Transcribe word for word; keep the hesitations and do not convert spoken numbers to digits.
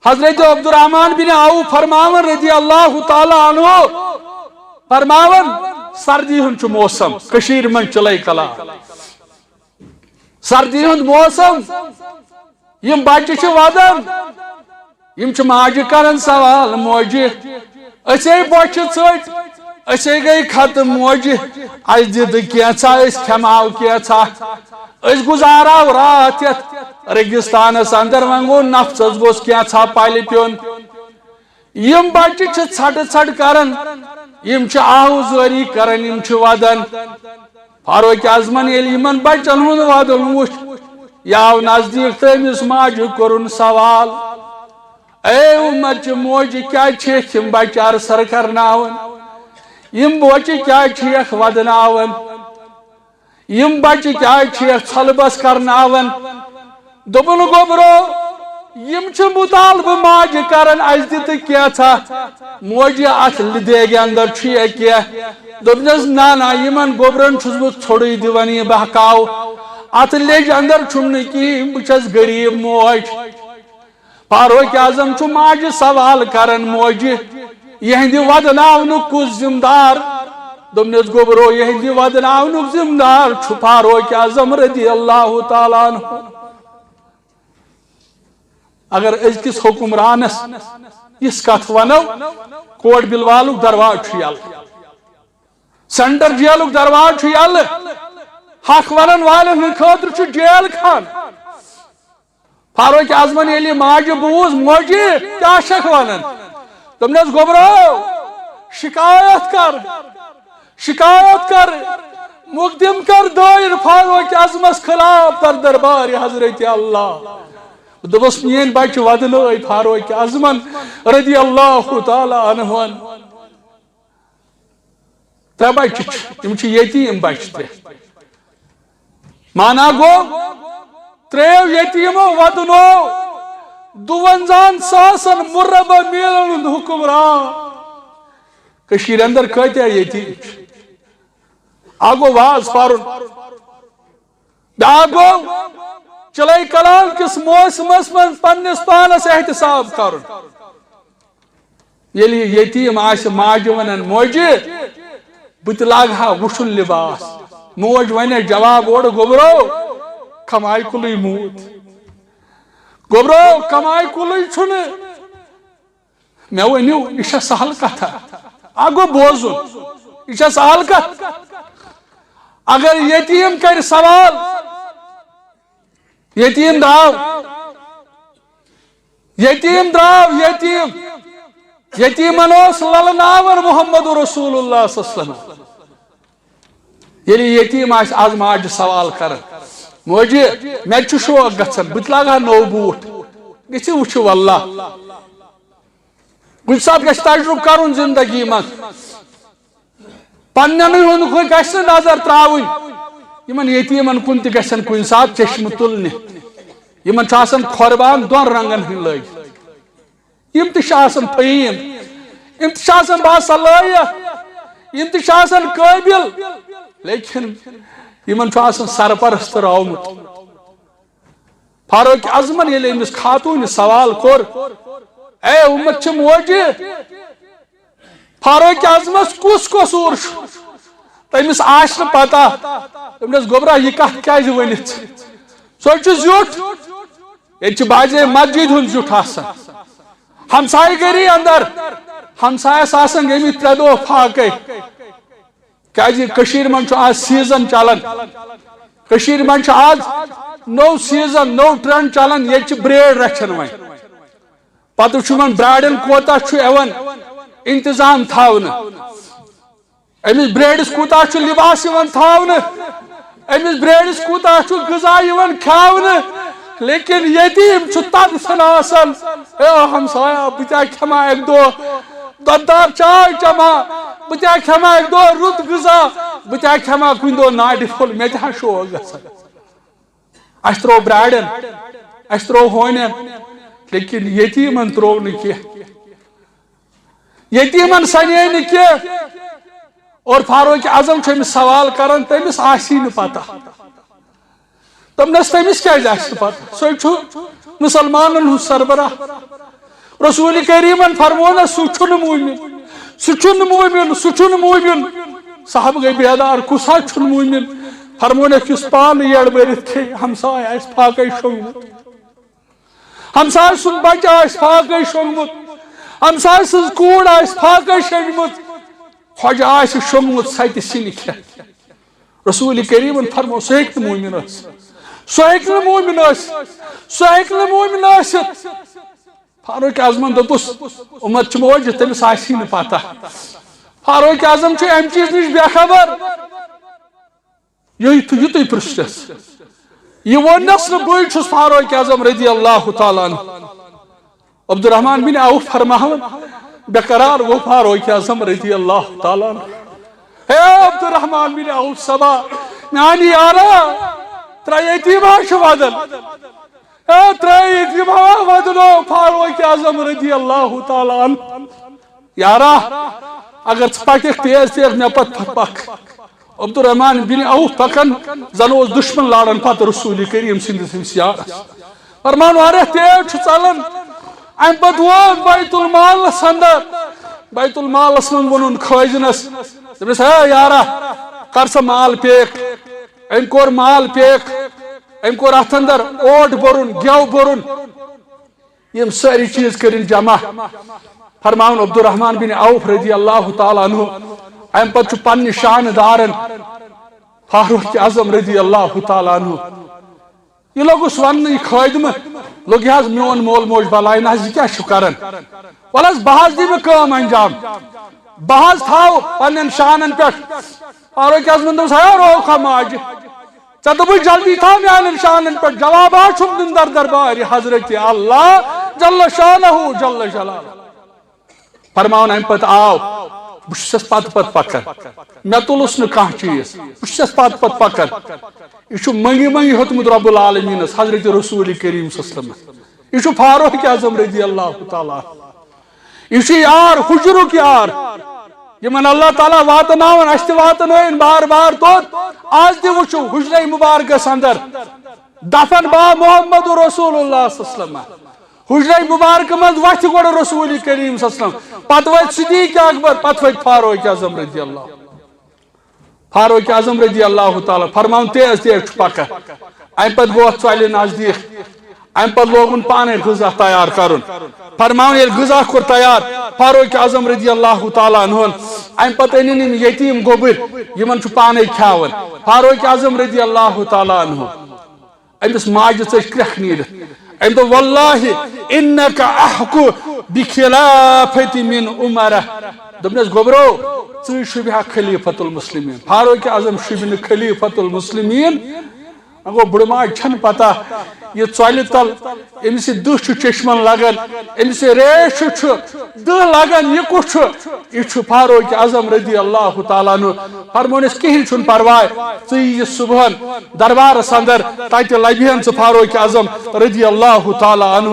حضرت عبدالرحمن بن عوف فرماون رضی اللہ تعالیٰ عنہ، فرماون، سردی ہُنٛد چھُ موسم، کٔشیٖرِ منٛز چِلَے کلان۔ سردی ہُنٛد موسم، یِم بچہِ چھِ ودان، یِم چھِ ماجہِ کران سوال، موجہِ، أسے بۄچھِ ژٔٹۍ، أسے گٔے ختم، موجہِ، اَسہِ دِ تہٕ کینٛژھا، أسۍ کھٮ۪مہو کینٛژھا، أسۍ گُزارو راتھ یتھ ریگستانس اندر، وۄنۍ گوٚو نفژس گوٚژھ کینٛژھا پلہِ پیوٚن۔ یِم بچہِ چھِ ژھٹہٕ ژھٹہٕ کران، یِم چھِ آہوزٲری کران، یِم چھِ ودان۔ فاروق اعظمن ییٚلہِ یِمن بچن ہُنٛد ودُن وُچھ، یہِ آو نزدیٖک تہٕ أمِس ماجہِ کوٚرُن سوال، اے اُمت چہِ موجہِ، کیٛازِ چھِ یِم بچہِ ارسر کرناوان؟ یِم بچہِ کیٛازِ چھِ یَکھ ودناوان؟ یِم بچہِ کیٛازِ چھِ یَتھ ژھۄلہٕ بس کرناوان؟ دوٚپُن، گوٚبرو، یِم چھِ مُطالبہٕ ماجہِ کران، اَسہِ دِ تہٕ کینٛژھا۔ موجہِ، اَتھ دیگہِ اندر چھُ یہِ کینٛہہ۔ دوٚپنَس، نہ، نہ، یِمن گوٚبرن چھُس بہٕ ژھوٚرُے دِوان، یہِ بہکاو۔ اَتھ لیٚجہِ اندر چھُم نہٕ کِہیٖنۍ، بہٕ چھَس غریٖب موج۔ فاروق اعظم چھُ ماجہِ سوال کران، موجہِ، یِہنٛدِ ودناونُک کُس ذمہٕ دار؟ دوٚپنس، گوٚبرو، یِہنٛدِ ودناونُک ذمہٕ دار چھُ فاروق اعظم رضی اللہ تعالیٰ عنہ۔ اگر أزکِس حکمرانس یِژھ کتھ ونو، کوٹ بلوالُک دروازٕ چھُ یلہٕ، سینٹر جیلُک دروازٕ چھُ یلہٕ، حق ونن والٮ۪ن ہٕنٛدِ خٲطرٕ چھُ جیل خانہٕ۔ فاروق اعظمن ییٚلہِ یہِ ماجہِ بوٗز، موجہِ، کیٛاہ چھکھ ونان؟ دوٚپنس، گوٚبرو، شکایت کر، شکایت کر، مقدم کر دٲیر فاروق اعظمس خلاف در دربار حضرت اللہ۔ دوٚپُس، میٲنۍ بچہِ ودنٲے فاروق اعظمن رضی اللہ تعالیٰ عنہن۔ ترٛےٚ بچہِ چھِ، تِم چھِ یتیٖم بچہِ تہِ۔ مانا گوٚو، ترٛیٚیو یتیٖمو ودنو دُوَنزاہن ساسن مربع میٖلن ہُنٛد حُکمران۔ کٔشیٖرِ اندر کۭتیاہ یتیٖم چھِ؟ اکھ گوٚو واز پرُن، بیٛاکھ گوٚو چِلَے کلان کِس موسمس منٛز پننِس پانس احتساب کرُن۔ ییٚلہِ یہِ یتیٖم آسہِ ماجہِ ونان، موجہِ، بہٕ تہِ لاگہٕ ہا وُشُن لباس۔ موج ونٮ۪س جواب اورٕ، گوٚبرو، کمایہِ کُلُے موٗد۔ گوٚبرو، کمایہِ کُلُے چھُنہٕ۔ مےٚ ؤنِو، یہِ چھا سہل کتھا؟ اکھ گوٚو بوزُن، یہِ چھا سہل کتھ؟ اگر یتیٖم کرِ سوال، یتیٖم درٛاو، یتیٖم درٛاو، یتیٖم۔ یتیٖمن اوس للناوان محمد رسول اللہ صلی اللہ علیہ وسلم۔ ییٚلہِ یتیٖم آسہِ آز ماجہِ سوال کران، موجہِ، مےٚ تہِ چھُ شوق گژھان، بہٕ تہِ لاگہٕ ہا نوٚو بوٗٹھ۔ گژھِ وٕچھِو واللہ۔ کُنہِ ساتہٕ گژھِ تجرُبہٕ کرُن زندگی منٛز۔ پننٮ۪نٕے ہُنٛد ہُہ گژھِ نہٕ نظر ترٛاوٕنۍ۔ یِمن یتیٖمن کُن تہِ گژھن کُنہِ ساتہٕ چشمہٕ تُلنہِ۔ یِمن چھُ آسان قۄربان دۄن رنگن ہٕنٛدۍ لٲگِتھ۔ یِم تہِ چھِ آسان فہیٖم، یِم تہِ چھِ آسان باصلٲحیت، یِم تہِ چھِ آسان قٲبِل، لیکن یِمن چھُ آسان سرپرست راومُت۔ فاروق اعظمن ییٚلہِ أمِس خاتوٗنہِ سوال کوٚر، اے اُمت چھِ موجہِ، فاروق اعظمس کُس قصوٗر چھُ؟ تٔمِس آسہِ نہٕ پتہ۔ تٔمۍ دوٚپنس، گوٚبرا، یہِ کتھ کیازِ ؤنِتھ؟ سُہ چھُ زیُٹھ۔ ییٚتہِ چھِ بعضے مسجد ہُنٛد زیُٹھ آسان۔ ہمسایہِ گٔری اندر، ہمسایس آسان گٔمٕتۍ ترٛےٚ دۄہ فاقے۔ کیازِ کٔشیٖرِ منٛز چھُ آز سیزن چلان۔ کٔشیٖرِ منٛز چھُ آز نوٚو سیزن، نوٚو ٹرینڈ چلان، ییٚتہِ چھِ برٛیڈ رچھان وۄنۍ۔ پتہٕ چھُ یِمن برٛاڈٮ۪ن کوتاہ چھُ یِوان انتظام تھاونہٕ۔ أمِس برٛیڈس کوٗتاہ چھُ لباس یِوان تھاونہٕ، أمِس برٛیڈس کوٗتاہ چھُ غذا یِوان کھیاونہٕ، لیکن یتیٖم چھُ تَتھ سَنان آسان، اے ہمسایا، بہٕ تہِ ہا کھٮ۪مہٕ ہا اَکہِ دۄہ دۄدٕ دار چاے چٮ۪مہٕ ہا، بہٕ تہِ ہا کھٮ۪مہٕ ہا اَکہِ دۄہ رُت غذا، بہٕ تہِ ہا کھٮ۪مہٕ ہا کُنہِ دۄہ ناٹہِ پھوٚل، مےٚ تہِ ہا شوق گژھان۔ اَسہِ ترٛوو برٛاڈٮ۪ن، اَسہِ ترٛوو ہونٮ۪ن، لیکن یتیٖمن ترٛوو نہٕ کینٛہہ۔ یتیٖمن سنے نہٕ کینٛہہ۔ اور فاروق اعظم چھُ أمِس سوال کران، تٔمِس آسی نہٕ پتہ۔ دوٚپنس، تٔمِس کیازِ آسہِ نہٕ پتہ؟ سُے چھُ مُسلمانن ہُنٛد سربراہ۔ رسول کریمن فرمونس، سُہ چھُنہٕ مومن، سُہ چھُنہٕ مومن، سُہ چھُنہٕ مومن۔ صحابہٕ گٔے بیدار، کُس حظ چھُنہٕ مومن؟ فرمونس، یُس پانہٕ یٔڑ بٔرِتھ کھیٚیہِ، ہمسایہِ آسہِ فاقے شوٚنگمُت، ہمسایہِ سُنٛد بچہٕ آسہِ فاقے شوٚنگمُت، ہمسایہِ سٕنٛز کوٗر آسہِ فاقے شوٚنگمٕژ، خۄجہِ آسہِ شوٚنگمُت سۄ تہِ سِنہِ کھٮ۪تھ۔ رسول کریمن فرمو، سُہ ہیٚکہِ نہٕ مومن ٲسِتھ، سُہ ہیٚکہِ نہٕ مومن ٲسِتھ، سُہ ہیٚکہِ نہٕ مومن ٲسِتھ۔ فاروق اعظمن دوٚپُس، امت چھِ موج، تٔمِس آسی نہٕ پتہ۔ فاروق اعظم چھُ امہِ چیٖز نِش بے خبر۔ یُتُے، یُتُے پرٛژھنَس۔ یہِ ووٚننَس نہٕ، بٕے چھُس فاروق اعظم رضی اللہ تعالیٰ عنہ۔ عبدالرحمن بن عوف فرماوان، بے قرار گوٚو فاروق اعظم رضی اللہ تعالیٰ عنہ۔ ہے عبدالرحمن بن عوف صبا، میانہِ یارا، ترٛےٚ یتیٖم ہا چھِ ودان۔ ہے ترٛےٚ یتیٖم ہا ودنو فاروق اعظم رضی اللہ تعالیٰ عنہ۔ یارا، اگر ژٕ پککھ تیز تیز مےٚ پتہٕ پتہٕ پکھ۔ عبدالرحمن بن عوف پکان، زن اوس دشمن لاران پتہٕ رسول کریم سٕنٛدِس أمِس یارس۔ فرمان واریاہ تیز چھُ ژلان۔ امہِ پتہٕ ووت بیت المالس اندر۔ بیت المالس منٛز ووٚنُن خٲزنس، دوٚپنس، ہے یارا، کر سا مال پیک۔ أمۍ کوٚر مال پیک، أمۍ کوٚر اتھ اندر اوٹ بوٚرُن، گٮ۪و بوٚرُن۔ یِم سٲری چیٖز کٔرِن جمع۔ فرماوُن عبدالرحمن بن عوف رضی اللہ تعالیٰ عنہ۔ امہِ پتہٕ چھُ پننہِ شانہٕ دارن فاروق اعظم رضی اللہ تعالیٰ عنہ۔ یہِ لوٚگُس وننہٕ، یہِ خٲدمہٕ لوٚگ، یہِ حظ میون مول موج بلاے، نہ حظ یہِ کیٛاہ چھُ کران؟ وَلہٕ حظ بہٕ حظ دِمہٕ کٲم انجام، بہٕ حظ تھاوٕ پننٮ۪ن شانن پٮ۪ٹھ۔ فاروق اعظمن دوٚپُس، ہے روکھا ماجہِ، ژےٚ دوٚپُے جلدی تھاو میانٮ۪ن شانن پٮ۪ٹھ، جواب ہا چھُم دیُن در دربارِ حضرت اللہ جل شانہ جل جلالہ۔ فرماوُن امہِ پتہٕ آو، بہٕ چھُسس پتہٕ پتہٕ پکان، مےٚ تُلُس نہٕ کانٛہہ چیٖز، بہٕ چھُسس پتہٕ پتہٕ پکان۔ یہِ چھُ منگی منگی ہیوٚتمُت رب العالمینس حضرت رسول کریم صلی اللہ علیہ وسلم۔ یہِ چھُ فاروق اعظم رضی اللہ تعالیٰ عنہ۔ یہِ چھُ یار، حجرُک یار، یِمن اللہ تعالیٰ واتناوان، اسہِ تہِ واتنٲوِن بار بار توٚت۔ آز تہِ وٕچھِو حجرے مبارکس اندر دفن با محمد رسول اللہ صلی اللہ علیہ وسلم۔ حجرے مبارکہٕ منٛز وتھِ گۄڈٕ رسول کریم صلی اللہ علیہ وسلم، پتہٕ وٲتۍ صدیق اکبر، پتہٕ وٲتۍ فاروق اعظم رضی اللہ۔ فاروق اعظم رضی اللہ تعالیٰ فرماوُن تیز تیز چھُ پکان۔ امہِ پتہٕ گوٚو اتھ ژۄلہِ نزدیٖک۔ امہِ پتہٕ لوگُن پانے غذا تیار کرُن۔ فرماوُن ییٚلہِ غذا کوٚر تیار فاروق اعظم رضی اللہ تعالیٰ عنہن، امہِ پتہٕ أنِن یِم یتیٖم گوٚبٕرۍ، یِمن چھُ پانے کھیاوان۔ فاروق اعظم رضی اللہ تعالیٰ عنہ أمِس ماجہِ ژٔج کرٛٮ۪کھ نیٖرِتھ۔ أمۍ دوٚپ، واللہ انک احق بخلافت من عمر۔ دوٚپنس، گوٚبرو، ژٕے شوٗبہِ ہا خلیفۃ المسلمین۔ فاروق اعظم شوٗبہِ نہٕ خلیفۃ المسلمین۔ وۄنۍ گوٚو بٕڑٕ ماجہِ چھَنہٕ پتہ، یہِ ژۄلہِ تل أمِس یہِ دٕہ چھُ چشمن لگان، أمِس یہِ ریش چھُ دٕہ لگان، یہِ کُس چھُ؟ یہِ چھُ فاروق اعظم رضی اللہ تعالیٰ عنہ۔ فرمونس، کِہیٖنۍ چھُنہٕ پرواے، ژٕ یہِ صبحن دربارس اندر، تتہِ لبہِ ہن ژٕ فاروق اعظم رضی اللہ تعالیٰ عنہ۔